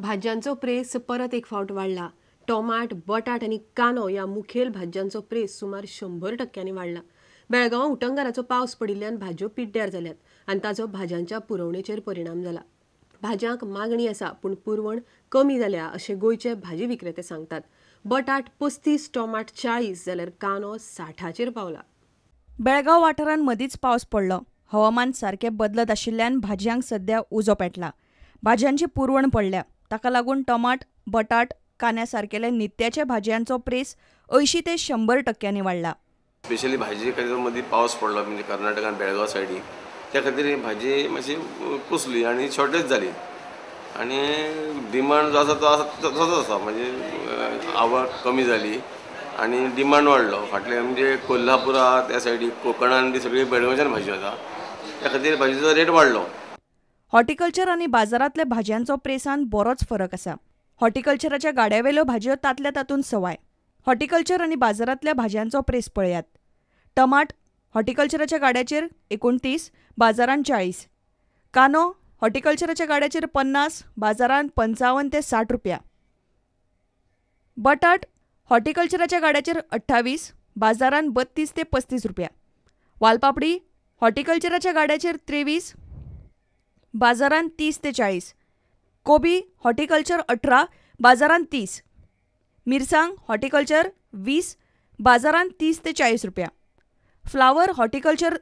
भाज्यांचो press परत एक फावट वाडला. टोमाट, बटाट आनी कांदो ह्या मुखेल भाज्यांचो प्रेस सुमार 100% वाडला. बेळगांवां उटंगाराचो पावस पडिल्ल्यान भाजयो पिड्ड्यार जाल्यात आनी ताचो भाज्यांच्या पुरवणेचेर परिणाम जाला. भाज्यांक मागणी आसा पूण पुरवण कमी जाल्या अशें गोंयचे भाजी विक्रेते सांगतात. बटाट 35, टोमाट 40 जाल्यार कांदो 60चेर पावला. बेळगांव वाठारांत मदींच पावस पडलो. हवामान सारकें बदलत आशिल्ल्यान भाजयांक सध्या उजो पेटला. भाजयांची पुरवण पडल्या. ताका लागून टोमाट, बटाट, कांद्या सारकेले नित्याच्या भाजयांचो प्रेस 80 ते 100% वाडला. स्पेशली भाजी खातीर मदीं पावस पडलो म्हणजे कर्नाटकान बेळगांव सायडीक, त्या खातीर भाजी मातशी कुसली आनी शॉर्टेज जाली आनी डिमांड जो आसा तो आसा तसोच आसा, म्हणजे आवक कमी जाली आनी डिमांड वाडलो. फाटले म्हणजे कोल्हापुरा त्या सायडीक कोकणान बी सगळी बेळगांवच्यान भाजी वता, त्या खातीर भाजयेचो रेट वाडलो. हॉर्टिकल्चर आनी बाजारांतल्या भाजयांचो प्रेसान बरोच फरक आसा. हॉर्टिकल्चराच्या गाड्यावेल्यो भाजयो तांतल्या तातूंत सवाय. हॉर्टिकल्चर आनी बाजारांतल्या भाजयांचो प्रेस पळयात. टमाट हॉर्टिकल्चराच्या गाड्याचेर 29, बाजारांत 40. कांदो हॉर्टिकल्चराच्या गाड्याचेर 50, बाजारांत 55 ते 60 रुपया. बटाट हॉर्टिकल्चराच्या गाड्याचेर 28, बाजारांत 32 ते 35 रुपया. वालपापडी हॉर्टिकल्चराच्या गाड्याचेर 23, बाजारांत 30 ते 40. कोबी हॉर्टिकल्चर 18, बाजारांत 30. मिरसांग हॉर्टिकल्चर 20, बाजारांत 30 ते 40 रुपया. फ्लावर हॉर्टिकल्चर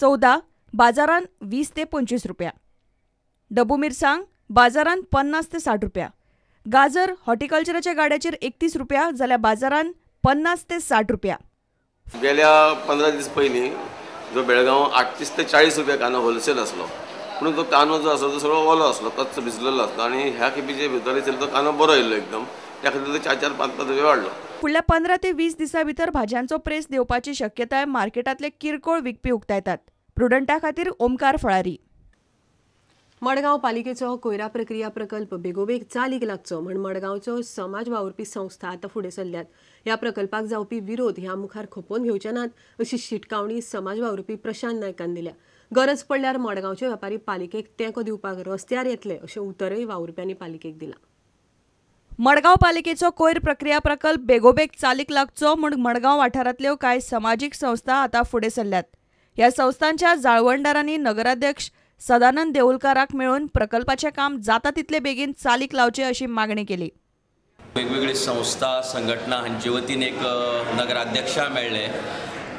14, बाजारांत 20 ते 25 रुपया. डबू मिरसांग बाजारांत 50 ते 60 रुपया. गाजर हॉर्टिकल्चराच्या गाड्याचेर 31 रुपया जाल्यार बाजारांत 50 ते 60 रुपया. गेल्या 15 दीस पयलीं जो बेळगांव 38 ते 40 रुपया कांदो होलसेल आसलो, पूण तो कांदो जो आसा तो सगळो ओलो आसलो, कच्चो भिजलेलो आसलो आनी ह्या खेपेचे भितर तो कांदो बरो येयलो एकदम, त्या खातीर तो 4-4, 5-5 रुपया वाडलो. फुडल्या 15 ते 20 दिसां भितर भाजयांचो प्रेस देंवपाची शक्यताय मार्केटांतले किरकोळ विकपी उक्तायतात. प्रुडंटा खातीर ओमकार फळारी. मडगांव पालिकेचो कोयरा प्रक्रिया प्रकल्प बेगोबेग चालीक लागचो म्हण मडगांवचो समाज वावुरपी संस्था आतां फुडें सरल्यात. ह्या प्रकल्पाक जावपी विरोध ह्या मुखार खपोवन घेवचे नात अशी शिटकावणी समाज वावुरपी प्रशांत नायकान दिल्या. गरज पडल्यार मडगांवचे वेपारी पालिकेक तेंको दिवपाक रस्त्यार येतले अशें उतरय वावुरप्यांनी पालिकेक दिलां. मडगांव पालिकेचो कोयर प्रक्रिया प्रकल्प बेगोबेग चालीक लागचो म्हूण मडगांव वाठारांतल्यो कांय समाजीक संस्था आतां फुडें सरल्यात. ह्या संस्थांच्या जाळवणदारांनी नगराध्यक्ष सदानंद देऊलकाराक मेळून प्रकल्पाचें काम जाता तितले बेगीन चालीक लावचें अशी मागणी केली. वेगवेगळी संस्था संघटना हांचे वतीन एक नगराध्यक्षा मेळ्ळे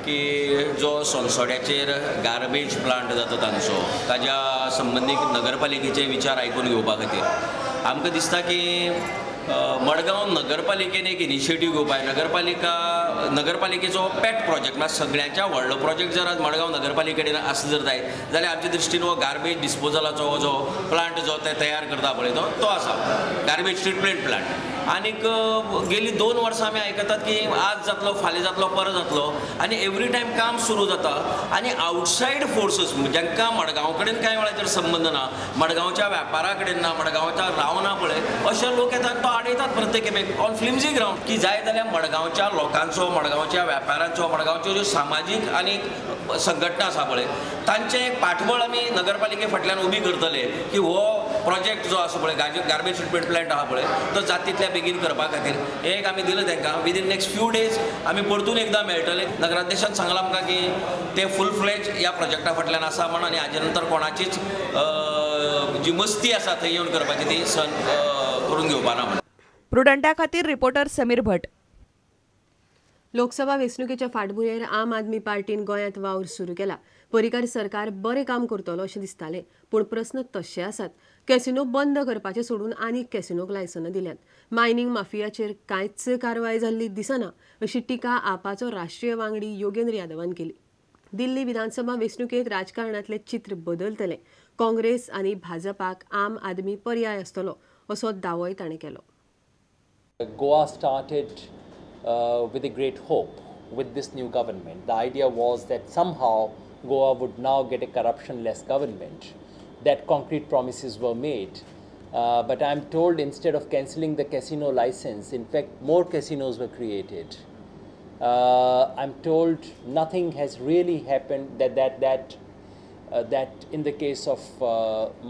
की जो सोनसोड्याचेर गार्बेज प्लांट जाता तांचो ताज्या संबंदीत नगरपालिकेचे विचार आयकून घेवपा खातीर आमकां दिसता की मडगांव नगरपालिकेन एक इनिशिएटीव घेवपाक जाय. नगरपालिकेचो पेट प्रोजेक्ट म्हळ्यार सगळ्यांच्या व्हडलो प्रोजेक्ट जर आज मडगांव नगरपालिकेन आसलो जर जायत जाल्यार आमच्या दृश्टीन हो गार्बेज डिस्पोजलाचो जो प्लांट जो ते तयार करता पळय तो आसा गार्बेज ट्रिटमेंट प्लांट. आनीक गेली 2 वर्सां आमी आयकतात की आज जातलो, फाल्यां जातलो, परत जातलो आनी एवरी टायम काम सुरू जाता आनी आवटसायड फोर्सीस जांकां मडगांव कडेन कांय वेळाचेर संबंद ना, मडगांवच्या व्यापारा कडेन ना, मडगांवच्या रावना पळय अशे लोक येतात तो आडयतात प्रत्येक खेपेक ऑन फ्लिमजी ग्रावंड की जाय जाल्यार मडगांवच्या लोकांचो, मडगांवच्या व्यापारांचो, मडगांवच्यो ज्यो सामाजीक आनी संघटना आसा पळय तांचें एक पाठबळ आमी नगरपालिके फाटल्यान उबी करतले की हो प्रोजेक्ट जो आसा पळय गार्बेज ट्रिटमेंट प्लांट आसा पळय तो जाता तितल्या बेगीन करपा खातीर हें एक आमी दिलां तांकां. विदीन नेक्स्ट फ्यू डेज आमी परतून एकदां मेळटले. नगराध्यक्षान सांगलां आमकां की ते फूल फ्लॅज ह्या प्रोजेक्टा फाटल्यान आसा म्हण आनी हाजे नंतर कोणाचीच जी मस्ती आसा थंय येवन करपाची ती सहन करून घेवपा ना म्हण. प्रुडंटा खातीर रिपोर्टर समीर भट. लोकसभा वेंचणुकेच्या फाटभुंयेर आम आदमी पार्टीन गोंयांत वावर सुरू केला. पर्रीकार सरकार बरें काम करतलो अशें दिसतालें, पूण प्रस्न तशे आसात. कॅसिनो बंद करपाचें सोडून आनीक कॅसिनोक लायसनां दिल्यात. मायनींग माफियाचेर कांयच कारवाय जाल्ली दिसना अशी टिका आपाचो राष्ट्रीय वांगडी योगेंद्र यादवान केली. दिल्ली विधानसभा वेंचणुकेंत राजकारणांतलें चित्र बदलतलें. काँग्रेस आनी भाजपाक आम आदमी पर्याय आसतलो असो दावोय ताणें केलो. Goa started with a great hope with this new government. The idea was that somehow Goa would now get a corruptionless government. That concrete promises were made. But I'm told instead of cancelling the casino license, in fact, more casinos were created. I'm told nothing has really happened that in the case of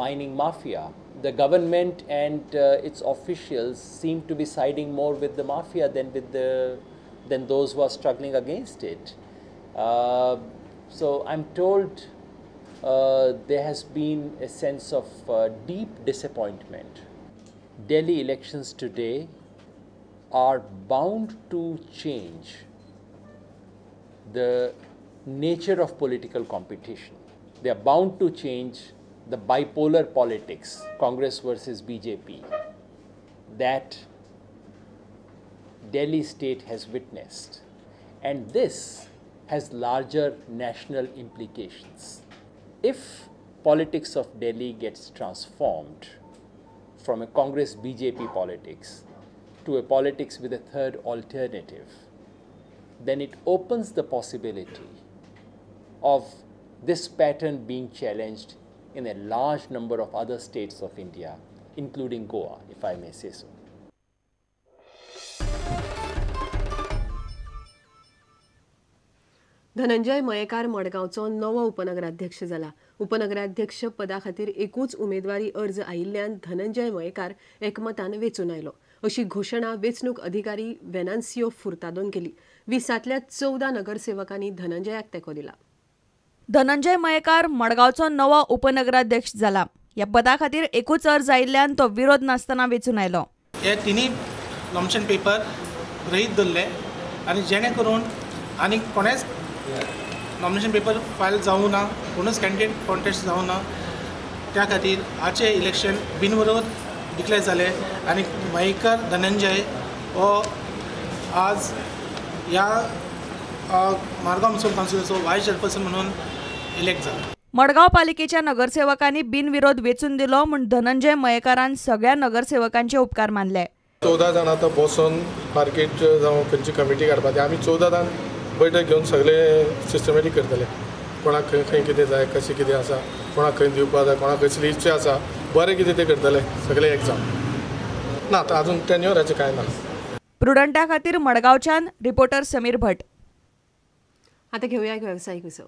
mining mafia. The government and its officials seem to be siding more with the mafia than with than those who are struggling against it. So I'm told there has been a sense of deep disappointment. Delhi elections today are bound to change the nature of political competition. They are bound to change the bipolar politics, Congress versus BJP, that Delhi state has witnessed. And this has larger national implications. If politics of Delhi gets transformed from a Congress BJP politics to a politics with a third alternative, then it opens the possibility of this pattern being challenged in a large number of other states of India, including Goa, if I may say so. Dhananjay Mayekar मडगांवचो नवो उपनगराध्यक्ष जाला. उपनगराध्यक्ष पदा खातीर एकूच उमेदवारी अर्ज आयिल्ल्यान धनंजय मयेकार एकमतान वेंचून आयलो अशी घोशणा वेंचणूक अधिकारी वेनान्सियो फुर्तादोन केली. 20तल्या 14 नगरसेवकांनी धनंजयाक तेंको दिला. धनंजय मयेकार मडगांवचो नवो उपनगराध्यक्ष जाला. ह्या पदा खातीर एकूच अर्ज आयिल्ल्यान तो विरोध नासतना वेंचून आयलो. हे तिन्ही नॉमिनेशन पेपर गृहीत धरले आनी जेणे करून आनी कोणेच नॉमिनेशन पेपर फायल जावूं ना, कोणूच कॅन्डिडेट कॉन्टेस्ट जावूं ना, त्या खातीर आजचें इलेक्शन बिनविरोध डिक्लेर जालें आनी मयेकर धनंजय हो आज ह्या मारगांव म्युनिसिपल कावन्सिलाचो वायस चेअरपर्सन म्हणून इलेक्ट जाला. मडगांव पालिकेच्या नगरसेवकांनी बिनविरोध वेंचून दिलो म्हूण धनंजय मयेकारान सगळ्या नगरसेवकांचे उपकार मानले. 14 जाणां आतां बसोन मार्केट जावं खंयची कमिटी काडपाची, आमी 14 जाण बैठक घेवन सगळे सिस्टमॅटीक करतले. कोणाक खंय खंय कितें जाय, कशें कितें आसा, कोणाक खंय दिवपाक जाय, कोणाक कसली इच्छा आसा, बरें कितें तें करतले सगळे एग्जाम ना. आतां अजून टेन्युअराचें कांय ना. प्रुडंटा खातीर मडगांवच्यान रिपोर्टर समीर भट. आतां घेवया एक वेवसायीक विसव.